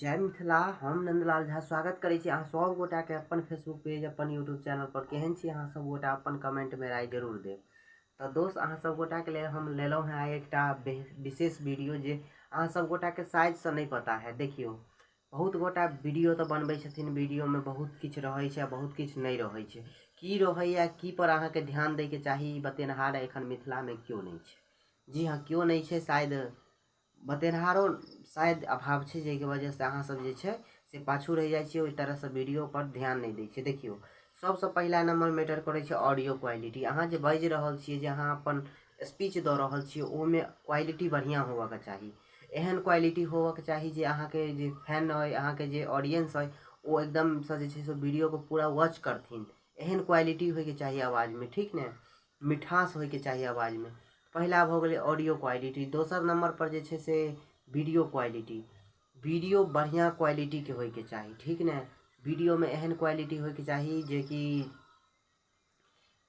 जय मिथिला। हम नंदलाल झा स्वागत करै छी अहाँ सब गोटाके अपन फेसबुक पेज, अपन यूट्यूब चैनल पर। केहन छी अहाँ सब गोटा, अपन कमेंटमे राय जरूर देब। तऽ दोस्त, अहाँ सब गोटाके लेल हम लेलहुँ हेँ आइ एकटा विशेष वीडियो जे अहाँ सब गोटाके शायदसँ नहि पता है। देखियौ, बहुत गोटा वीडियो तऽ बनबै छथिन, वीडियोमे बहुत किछु रहै छै आ बहुत किछु नहि रहै छै। की रहैए, की पर अहाँके ध्यान दैके चाही, ई बतेनहार एखन मिथिलामे केओ नहि छै। जी हँ, केओ नहि छै। शायद बतेनहारो शायद अभाव छै, जाहिके वजहसँ अहाँसभ जे छै से पाछू रहि जाइ छियै, ओहि तरहसँ वीडियोपर ध्यान नहि दै छियै। देखियौ, सभसँ पहिला नम्बर मैटर करै छै ऑडियो क्वालिटी। अहाँ जे बाजि रहल छियै, जे अहाँ अपन स्पीच दऽ रहल छियै, ओहिमे क्वालिटी बढ़िआँ होबऽके चाही। एहन क्वालिटी होबऽके चाही जे अहाँके जे फैन अइ, अहाँके जे ऑडियंस अइ, ओ एकदमसँ जे छै से वीडियोके पूरा वॉच करथिन। एहन क्वालिटी होइके चाही आवाजमे, ठीक ने? मिठास होइके चाही आवाजमे। पहिला भऽ गेलै ऑडियो क्वालिटी। दोसर नम्बरपर जे छै से वीडियो क्वालिटी। वीडियो बढ़िआँ क्वालिटीके होइके चाही, ठीक ने? वीडियोमे एहन क्वालिटी होइके चाही जेकि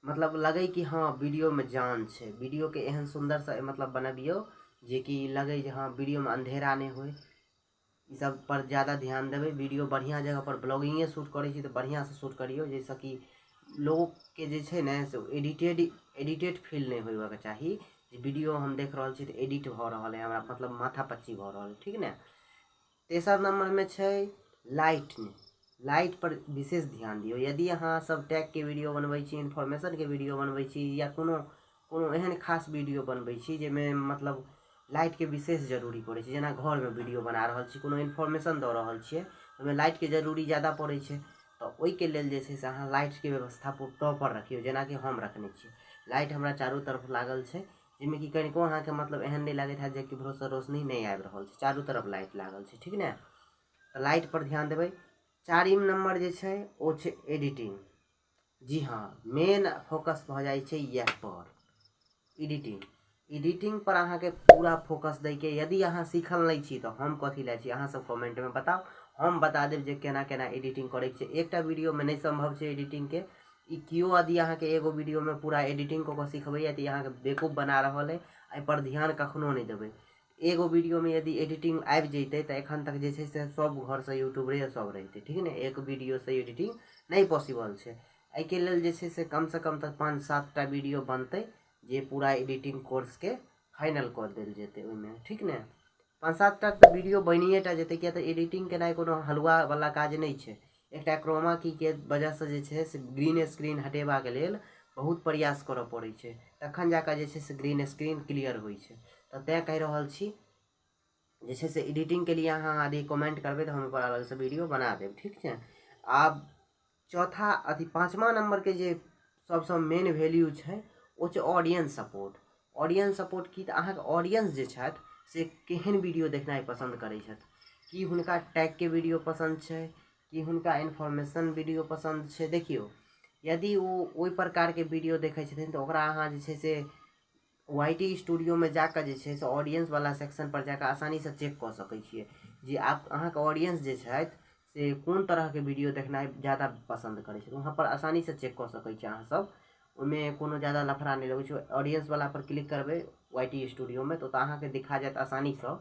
मतलब लगै कि हँ, वीडियोमे जान छै। वीडियोके एहन सुन्दरसँ मतलब बनबियौ जेकि लगै जे हँ, वीडियोमे अन्धेरा नहि होइ। ई सब पर ज्यादा ध्यान देबै। वीडियो बढ़िआँ जगहपर, ब्लॉगिंगे शूट करै छी तऽ बढ़िआँसँ शूट करियौ, जाहिसँ कि लोकके जे छै ने से एडिटेड एडिटेड फील नहि होबऽके चाही, जे वीडियो हम देख रहल छी तऽ एडिट भऽ रहल अइ, हमरा मतलब माथा पच्ची भऽ रहल अइ, ठीक ने? तेसर नम्बरमे छै लाइट। लाइटपर विशेष ध्यान दियौ। यदि अहाँ सब टैगके वीडियो बनबै छी, इन्फॉर्मेशनके वीडियो बनबै छी या कोनो कोनो एहन खास वीडियो बनबै छी जाहिमे मतलब लाइटके विशेष जरूरी पड़ै छै, जेना घरमे वीडियो बना रहल छी, कोनो इन्फॉर्मेशन दऽ रहल छियै, ओहिमे लाइटके जरूरी ज्यादा पड़ै छै, तऽ ओहिके लेल जे छै से अहाँ लाइटके व्यवस्था प्रॉपर रखियौ, जेनाकि हम रखने छी। लाइट हमरा चारू तरफ लागल छै, जाहिमे कि कनिको अहाँके मतलब एहन नहि लागैत हैत जे केम्हरोसँ रोशनी नहि आबि रहल छै। चारू तरफ लाइट लागल छै, ठीक ने? तऽ लाइटपर ध्यान देबै। चारिम नम्बर जे छै ओ छै एडिटिंग। जी हँ, मेन फोकस भऽ जाइ छै इएह पर, एडिटिंग। एडिटिंग पर अहाँके पूरा फोकस दैके। यदि अहाँ सीखल नहि छी तऽ हम कथी लै छी, अहाँ सब कमेंटमे बताउ, हम बता देब जे केना केना एडिटिंग करैके छै। एकटा वीडियोमे नहि सम्भव छै एडिटिंगके। ई केओ यदि अहाँके एगो वीडियोमे पूरा एडिटिंग कऽ कऽ सिखबैए तऽ ई अहाँके बेवकूफ बना रहल अइ। एहिपर ध्यान कखनो नहि देबै। एगो वीडियोमे यदि एडिटिंग आबि जैतै तऽ एखन तक जे छै से सब घरसँ यूट्यूबरे सब रहितै, ठीक ने? एक वीडियोसँ एडिटिंग नहि पॉसिबल छै। एहिके लेल जे छै से कमसँ कम तऽ 5-7 टा वीडियो बनतै जे पूरा एडिटिंग कोर्सके फाइनल कऽ देल जेतै ओहिमे, ठीक ने? 5-7 टा तऽ वीडियो बनिए टा जेतै, किया तऽ एडिटिंग केनाइ कोनो हलुआवला काज नहि छै। एकटा क्रोमा कीके वजहसँ जे छै से ग्रीन स्क्रीन हटेबाक लेल बहुत प्रयास करऽ पड़ै छै, तखन जाकऽ जे छै से ग्रीन स्क्रीन क्लियर होइ छै। तऽ तैँ कहि रहल छी, जे छै से एडिटिंगके लिए अहाँ यदि कमेंट करबै तऽ हम ओहिपर अलगसँ वीडियो बना देब, ठीक छै? आब चौथा अथी पाँचमा नम्बरके जे सबसँ मेन वैल्यू छै ओ छै ऑडियंस सपोर्ट। ऑडियंस सपोर्ट की? तऽ अहाँके ऑडियंस जे छथि से केहन वीडियो देखनाइ पसन्द करै छथि। की हुनका टैगके वीडियो पसन्द छै, कि हुनका इन्फॉर्मेशन वीडियो पसन्द छै? देखियौ, यदि ओ ओहि प्रकारके वीडियो देखै छथिन तऽ ओकरा अहाँ जे छै से वाई टी स्टूडियोमे जाकऽ जे छै से ऑडियंसवला सेक्शनपर जाकऽ आसानीसँ चेक कऽ सकै छियै जे आप अहाँके ऑडियंस जे छथि से कोन तरहके वीडियो देखनाइ ज्यादा पसन्द करै छथि। वहाँपर आसानीसँ चेक कऽ सकै छी अहाँसभ, ओहिमे कोनो ज्यादा लफड़ा नहि लगै छै। ऑडियंसवला पर क्लिक करबै वाई टी स्टूडियोमे तऽ ओतऽ अहाँके दिखा जायत आसानीसँ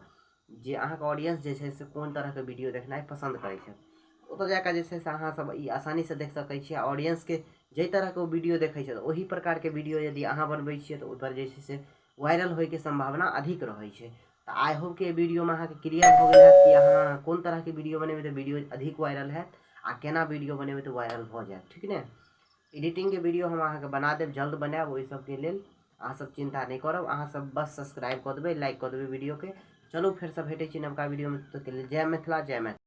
जे अहाँके ऑडियंस जे छै से कोन तरहके वीडियो देखनाइ पसन्द करै छै। ओतऽ जाकऽ जे छै से अहाँसभ ई आसानीसँ देख सकै छियै। ऑडियंसके जाहि तरहके ओ वीडियो देखै छै, ओहि प्रकारके वीडियो यदि अहाँ बनबै छियै तऽ ओहिपर जे छै से वायरल होइके सम्भावना अधिक रहै छै। तऽ I hope कि वीडियोमे अहाँके क्लियर भऽ गेल हैत कि अहाँ कोन तरहके वीडियो बनेबै तऽ वीडियो अधिक वायरल हैत आ केना वीडियो बनेबै तऽ वायरल भऽ जायत, ठीक ने? एडिटिंगके वीडियो हम अहाँके बना देब, जल्द बनायब। ओहि सबके लेल अहाँसभ चिन्ता नहि करब। अहाँसभ बस सब्सक्राइब कऽ देबै, लाइक कऽ देबै वीडियोके। चलू, फेरसँ भेटै छी नवका वीडियोमे। तब तकके लेल जय मिथिला, जय मैथिली।